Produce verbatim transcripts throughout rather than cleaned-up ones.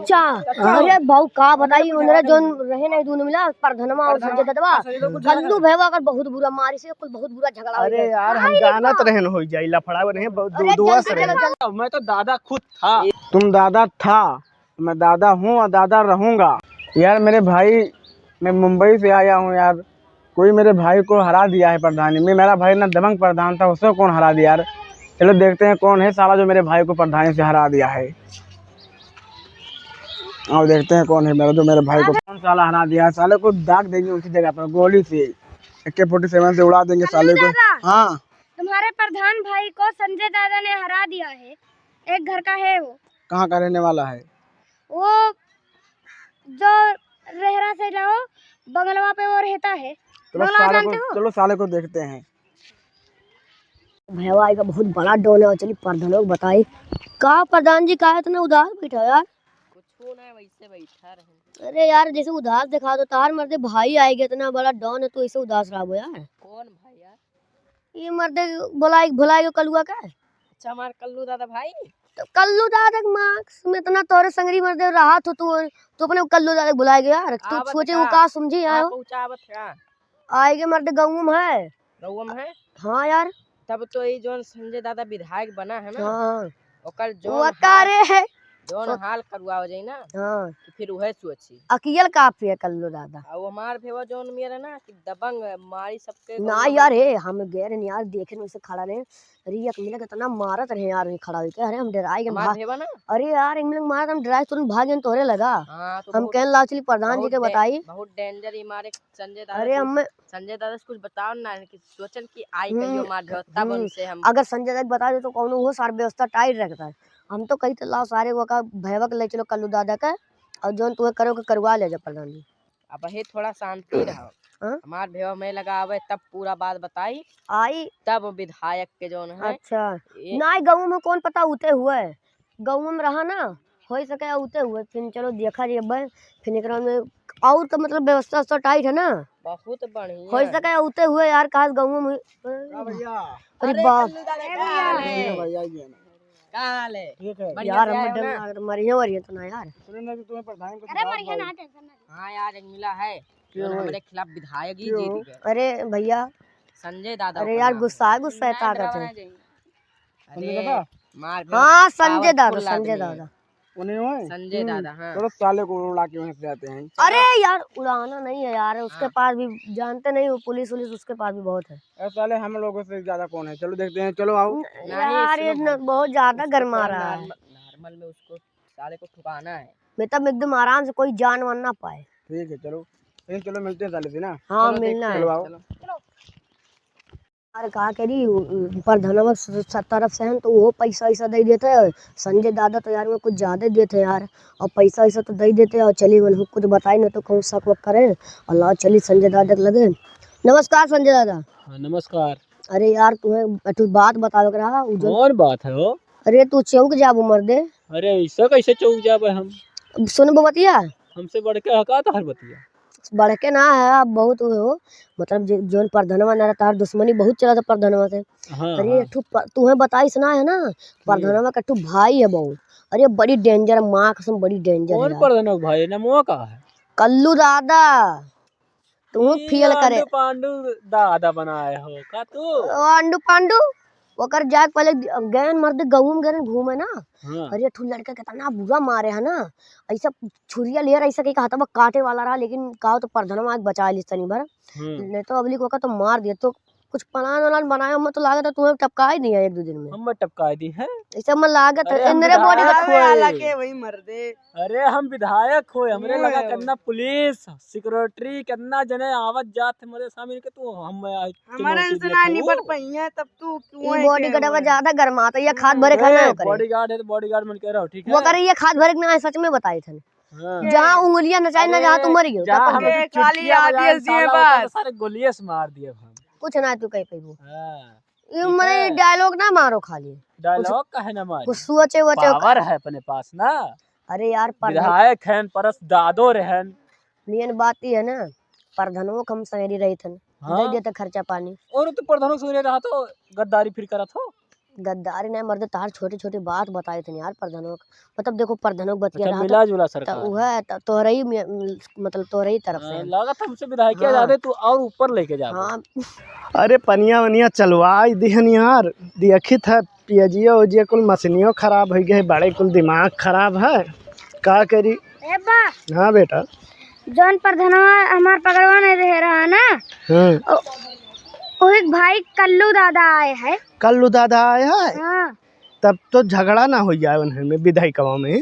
अच्छा, हाँ। अरे भाऊ, का बताई, उनरे जोन रहे नहीं, दोनों मिला, प्रधनवा और संजय ददवा, कल्लू भैया का बहुत बुरा मारी से, कुल बहुत बुरा झगड़ा हो अरे गया। यार, हम जानत रहन हो जाई, लफड़ा रहे, बहुत अरे, दो-, दोस्त चल, रहे। चल, चल। मैं तो दादा खुद था। तुम दादा था, मैं दादा हूँ और दादा रहूँगा। यार, मेरे भाई, मैं मुंबई से आया हूँ यार, कोई मेरे भाई को हरा दिया है प्रधानी में। मेरा भाई इतना दबंग प्रधान था, उसको कौन हरा दिया यार? चलो देखते हैं कौन है साला जो मेरे भाई को प्रधानी से हरा दिया है। आओ देखते हैं कौन है मेरा, जो मेरे भाई को कौन साला हरा दिया है। साले को दाग देंगे उसी जगह पर गोली से, ए के फ़ोर्टी सेवन से उड़ा देंगे साले को। दादा, हाँ। तुम्हारे प्रधान भाई को संजय दादा ने हरा दिया है। एक घर का है वो। कहाँ का रहने वाला है? वो जो रेहरा से रहो, बंगलवा पे वो रहता है। चलो बंगलवा साले को, जानते हो? चलो साले को देखते हैं। भैया, एक बहुत बड़ा डॉन है, चली प्रधान को बताई। का प्रधान जी, का इतना उदास बैठा हो यार? कुछ ना, वैसे बैठा रहे। अरे यार, जैसे उदास दिखा दो, तार मर्दे भाई आएगे, इतना बड़ा डॉन है, तू ऐसे उदास रहा यार। कौन भाई यार? ये मर्दे भुलाए, भुलाए गयो कलुआ का। अच्छा, हमार कल्लू दादा भाई। तो कल्लू दादा के मार्क्स में इतना तोरे संगरी मर्दे रहा तो तू, तू अपने कल्लू दादा के भुलाए गयो यार। तू आवत सोचे का? वो का समझी आयो? पहुँचावत का? आएगे मर्दे गौं में है। गौं में है? हाँ यार। तब तो ये जोन संजय दादा विधायक बना है ना, हाँ। ओकर जोन वो हाल, करे है। जोन हाल करुआ हो जाई ना, हाँ। तो फिर वह सोची। अकियल काफी है कल्लू दादा। आ वो हमार भेवा जोन मेरा ना कि दबंग मारी सबके ना गौवा यार, में। हे, हम गए रहे यार, देखे उसे खड़ा रहे। अरे, एक मिनट इतना मारत रहे यार, वहीं खड़ा होके। अरे, हम डराए गए, हमार भा-, भेवा ना? अरे यार, एक मिनट मारत, हम डराए, तुरंत भाग गए, तोहरे लगा। हाँ, तो हम बहुत, कहने लाओ, चली प्रधान जी बहुत के डे-, बताई। बहुत danger ही मारे संजय दादा अरे, से। हमें संजय दादा से कुछ बताओ ना, कि सोचन कि आई हम्म, कहियो मार भेवा, तब हम्म। उनसे हम अगर संजय दादा के बता दे, तो कौनो वो सार व्यवस्था tight रखता है। हम तो कही, तो लाओ सारे वो का भैया के ले चलो कल्लू दादा के, और जोन तुम्हें करो के करवा ले जा प्रधान जी। अब हे थोड़ा शांति रहो। हाँ? हमार भेवा में लगा आवे तब पूरा बात बताई। आई। तब विधायक के जोन है। अच्छा। ये नाई, गौं में कौन पता उते हुए। गौं में रहा ना, हो सके उते हुए। फिर चलो देखा जी अब, फिर एकरा में और तो मतलब व्यवस्था तो tight है ना? बहुत बढ़िया। हो सके उते हुए यार, काश गौं में। का भैया? अरे अरे बाप। कल्लू दादा, का हाल है? ठीक है भैया, ये ना। का हाल है? ठीक है। बढ़िया यार, से हम आए हो ना? डर-, मरिया वरिया तो ना यार। सुने ना कि तुम्हें प्रधान को अरे सुधार मरिया ना, भाई। Tension ना ले। हाँ यार, एक मिला है, क्यों जो भाई? हमारे खिलाफ विधायक ही क्यों? जीत गए। अरे भैया। संजय दादा अरे का यार, नाम है। गुस्सा, गुस्सा है, ताकत है। संजय अरे, दादा? मार भी हाँ, संजय powerful दादा, आदमी संजय है। दादा। उन्हें हुए? संजय हम्म, दादा, हाँ। चलो साले को उड़ा के वहीं से जाते हैं। अरे यार, उड़ाना नहीं है यार, उसके हाँ। पास भी जानते नहीं हो, पुलिस वुलिस उसके पास भी बहुत है। अरे साले, हम लोगों से ज्यादा कौन है? चलो देखते हैं, चलो आओ। न-, नहीं, यार, ये सुनो न-, भाई, बहुत ज्यादा उसको गरमा थोड़ा रहा है। Normal, normal में उसको साले को ठुकाना है। मतलब एकदम आराम से कोई जान वान ना पाए। ठीक है, चलो। लेकिन चलो मिलते हैं साले से ना। हाँ, चलो मिलना देखते हैं, है। चलो आओ। चलो। यार, का करी, उ, उ, प्रधानवा स-, स-, तरफ से है, तो वो पैसा वैसा दे देते हैं। संजय दादा तो यार, वो कुछ ज्यादा देते हैं यार, और पैसा वैसा तो दे देते हैं। और चलिए, उन्हें कुछ बताए ना, तो कौन शक वक करे। और लाओ, चलिए संजय दादा के लगे। नमस्कार संजय दादा। हाँ, नमस्कार। अरे यार, तुम्हें एक ठो बात बतावे के रहा, उ जो कौन बात है हो? अरे, तू चौक जाबो मर्दे। अरे, ऐसा कैसे चौक जाबे हम? सुनबो बतिया? हमसे बढ़ के है का तोहर बतिया? बढ़ के ना है, आप बहुत हुए हो। मतलब जे-, जौन प्रधनवा ना रहता, हर दुश्मनी बहुत चला था प्रधनवा से। हाँ, अरे, हाँ। एक ठो प-, तुम्हें बताइस ना है ना, ठीक। प्रधनवा का एक ठो भाई है बहुत। अरे, बड़ी danger, माँ कसम, बड़ी danger है कौन यार। प्रधनवा भाई? नमवा का है? कल्लू दादा। तू ई फेल करे। आंडू पांडू दादा बनाए हो का तू? ओ आंडू पांडू, ओकर जाके पहले गयन मर्द गहूम गयन घूमे ना। हाँ। अरे, एक ठो लड़का कितना बुरा मारे है ना, ऐसा छुरिया लिया रहा, ऐसा कहीं हाथवा काटे वाला रहा, लेकिन का हो तो प्रधनवा आके बचा लिस तनी भर। हम्म। नहीं तो अबली को का तो मार दिया। तो कुछ plan वलान बनाए, हमें तो लागत है तुम्हें टपका ही दिया एक दो दिन में। हमें टपका दी है। ऐसे हमें लागत है, अरे, हम इंद्रे body विधायक का होए। आला के वही मर्दे। अरे, हम विधायक होए, हमरे हम्म। लगा कितना पुलिस, security, कितना जने आवत जात है, मरे सामने के तू हम, आ, हमारे चुनौती इनसे देत ना हो। निपट पाइए, तब तू क्यों ई है bodyguard के में ज्यादा गरमात है, ये खाद भरे खाना अरे, ओकरे। Bodyguard है तो bodyguard मन के रहो, ठीक है? वो करे ये खाद भरे के ना है, सच में बताई थन। हाँ। जहाँ उंगलियां नचाई ना, जहाँ तू अरे, मरी हो, जहाँ तब हमें ए, खाली चुटकिया बजाए आदि साला, ओकर तो सारे गोलिये से मार दिए हम। कुछ ना तू कह पैबू। हाँ। ये ठीक मने है। Dialogue ना मारो खाली। Dialogue कुछ, काहे ना मारी? कुछ सोचे वोचे power है अपने पास ना। अरे यार, प्रधान विधायक हैं, परस दादो रहन। मेन बात ई है ना, प्रधानो के हम संगरी रही थन। हाँ। दे देते खर्चा पानी। और तू प्रधानो के संगरी रहा तो गद्दारी फिर करत हो। गद्दारी नहीं मर्दे, तहार छोटी-छोटी बात बताई थी यार प्रधानों का। मतलब देखो प्रधानों का बतिया अच्छा, रहा था। मिला जुला त सरकार। उहे त तोहरे ही में, मतलब तोहरे ही तरफ से हाँ, है। लागत हमसे विधायक हाँ। ज्यादा तू और ऊपर लेके जा। हाँ। अरे पनिया वनिया चलवाई दिहन यार, देखित है पियजिया उजिया कुल मशीनियों खराब होइ गए, बड़े कुल दिमाग खराब है, का करी? ए बा। हाँ बेटा। जौन प्रधानवा हमार पगड़वा नहीं रहे रहा ना, हाँ। ओ-, ओही के भाई कल्लू दादा आए हैं। कल्लू दादा आए हैं? हाँ। तब तो झगड़ा ना होइ जाए उन्हें में, विधायकवा में।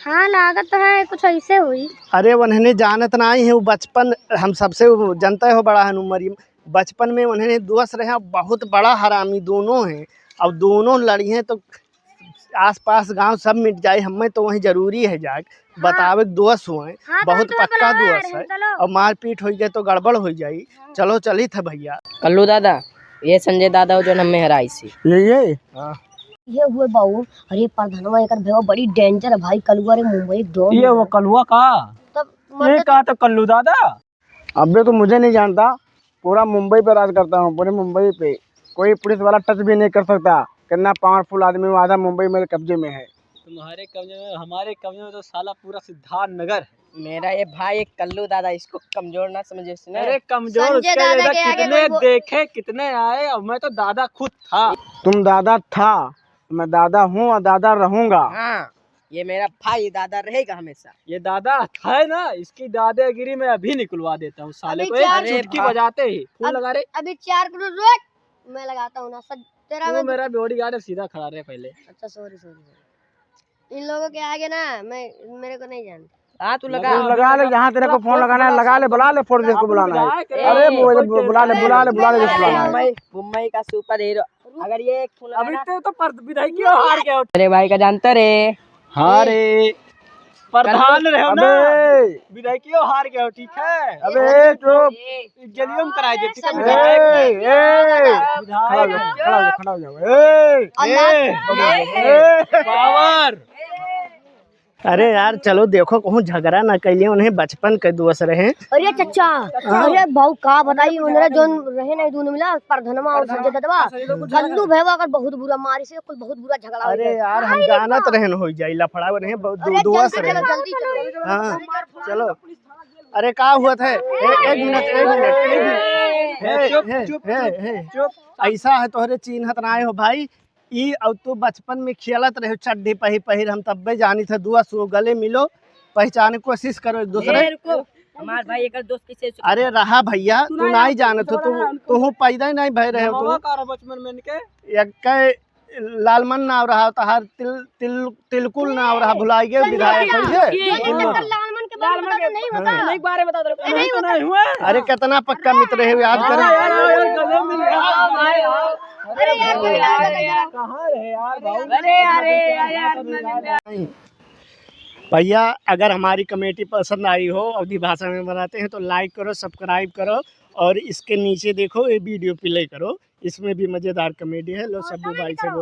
हाँ, लागत है कुछ ऐसे हुई। अरे उन्हें जानत नाहीं है, वो बचपन हम सबसे, वो जनते हो बड़ा है उमर, बचपन में उन्हें दोस्त रहे, बहुत बड़ा हरामी दोनों हैं। अब दोनों लड़ी हैं तो आसपास गांव सब मिट जाए, हमें तो वहीं जरूरी है जाए। हाँ। बतावे के दोस्त हुए, हाँ, बहुत तो चलो पक्का दोस्त है। चलो। और मारपीट होइ जाए तो गड़बड़ होइ जाई। हाँ। चलो चलित है भैया। कल्लू दादा, ये संजय दादा हो जो हम मेहराई से। ये, ये? हाँ। ये हुए बाबू, अरे प्रधानवा एकर भेवा बड़ी danger है भाई, कलुआ रे मुंबई डॉन ये है। वो कलुआ का? तब ये मतलब का तो कल्लू दादा? अबे तो मुझे नहीं जानता, पूरा मुंबई पे राज करता हूँ, पूरे मुंबई पे कोई पुलिस वाला touch भी नहीं कर सकता। कितना powerful आदमी हूँ, आधा मुंबई मेरे कब्जे में है। तुम्हारे कब्जे में, हमारे कब्जे में तो साला पूरा सिद्धार्थ नगर है। मेरा ये भाई एक कल्लू दादा, इसको कमजोर ना समझे इसने। अरे कमजोर संजय उसके दादा जैसा के आगे कितने कोई वो देखे, कितने आए, और मैं तो दादा खुद था। तुम दादा था, मैं दादा हूँ और दादा रहूंगा। हाँ, ये मेरा भाई दादा रहेगा हमेशा। ये दादा है ना, इसकी दादागिरी मैं अभी निकलवा देता हूँ साले अभी को, एक चार चुटकी अरे बजाते ही। फोन अब लगा रे। अभी चार करोड़ रोक, मैं लगाता हूँ ना सर, तेरा वो मैं मेरा bodyguard है, सीधा खड़ा रहे पहले। अच्छा, sorry, sorry, sorry। इन लोगों के आगे ना, मैं, मेरे को नहीं जानते। हाँ, तू लगा। तू लगा ले, जहाँ तेरे को फोन लगाना है, लगा ले, बुला ले, फोन जिसको बुलाना है। अरे, बुला ले, बुला ले, बुला ले, जिसको बुलाना है। मुंबई, मुंबई का super hero। अगर ये एक फोन लगाना अभी तो, तो पर विधायकी हार गया हो। अरे भाई का जानता रे। हाँ रे। प्रधान रहे हो ना। अबे। विधायकी हार गया हो, ठीक है? अबे, चुप। जलियम कराई दे, ठीक है, ए, विधायक। ए, विधायक। खड़ा हो जाओ, खड़ा हो जाओ, खड़ा हो जाओ। ए, ए, ए, ए, power। अरे यार, चलो देखो, कहूँ झगड़ा ना कैलिए, उन्हें बचपन के दोस्त रहे। अरे चचा, हाँ। अरे बाऊ का बताई, उनरे जोन रहे नहीं, दोनों मिला, प्रधनमा और संजय ददवा, कल्लू भैया अगर बहुत बुरा मारी से, कुल बहुत बुरा झगड़ा हो अरे गया। यार, हम जानत रहन हो जाई लफड़ा, उन्हें बहुत अरे दो-, दोस्त जल्दी रहे। चलो, जल्दी चलो। हाँ, चलो। अरे का हुआ था? ए-, एक मिनट, एक मिनट, एक मिनट। ए, हे, चुप, हे, चुप, हे, चुप, हे। चुप। ऐसा है तोहरे चीन्हत ना आए हो भाई। ई और तू बचपन में खेलत रहे चड्ढी पहिर पहिर, हम तब्बे जानी थे। दुआ सो गले मिलो, पहचाने कोशिश करो एक दूसरे। ए, रुको। हमार भाई एकर दोस्त कैसे अरे रहा भैया, तू तू ना नहीं जान, जानत हो, तू तू, ना तू पैदा ही नहीं भय रहे हो तू। का रहा बचपन में इनके? एक लालमन नाव रहा, तहार तिल, तिल, तिलकुल नाव रहा, भुलाई गए विधायक कैसे? ये चक्कर लालमन के बारे में बता दो, नहीं होता। हाँ। एक बारे बता दो, नहीं तो होता। नहीं हुआ। अरे कितना पक्का मित्र है, याद करो। हाँ यार, हाँ यार, गले मिल गया। हाँ भाई, हाँ। अरे यार, अरे यार, कहाँ रहे यार, भाई? अरे, अरे, यार, यार, नहीं। भैया, अगर हमारी comedy पसंद आई हो, अवधी भाषा में बनाते हैं, तो like करो, subscribe करो और इसके नीचे देखो, ये video play करो, इसमें भी मजेदार comedy है। लो, सब्बू भाई से बोलो।